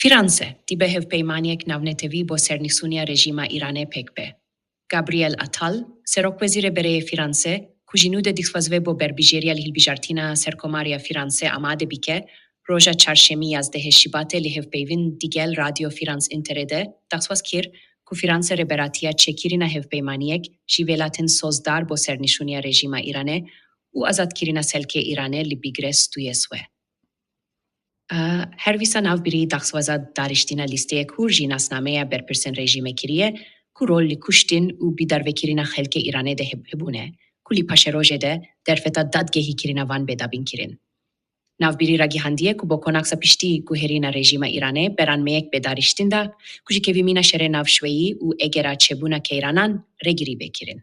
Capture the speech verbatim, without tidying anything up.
Fîranse dibe hevpeymaniyek navnetewî bo sernîsûniya rejîma Îranê pêk be. Gabriel Attal, serokwezîrê berê yê Fîranse, ku jî nû de dixwazve bo berbijêriya li hilbijartina serkomarî ya Fîranse amade bike, roja çarşemî yazdehê Şibatê li hevpeyvîn digel Radyo Fîrans Înterê de daxwaz kir ku Fîranse rêberatiya çêkirina hevpeymaniyek ji welatên sozdar bo sernîsûniya rejîma Îranê û azadkirina selkê Îranê li bîgre stûyê swe. Her wisa navbîrî daxwaza dariştina lîsteyek hûr jî nasnameya berpirsên rejîmê kiriye ku rol li kuştin û bîdarvekirina xelkê Îranê de hebûne ku li paşerojê de derfeta dadgehî kirina van bê dabînkirin. Navbîrî ragihandiye ku bo konaksa piştî guherîna rejîma Îranê beranmeyek bê dariştin da ku ji kevîmîna şerê navşweyî û egera çêbûna keyranan rêgirî bê kirin.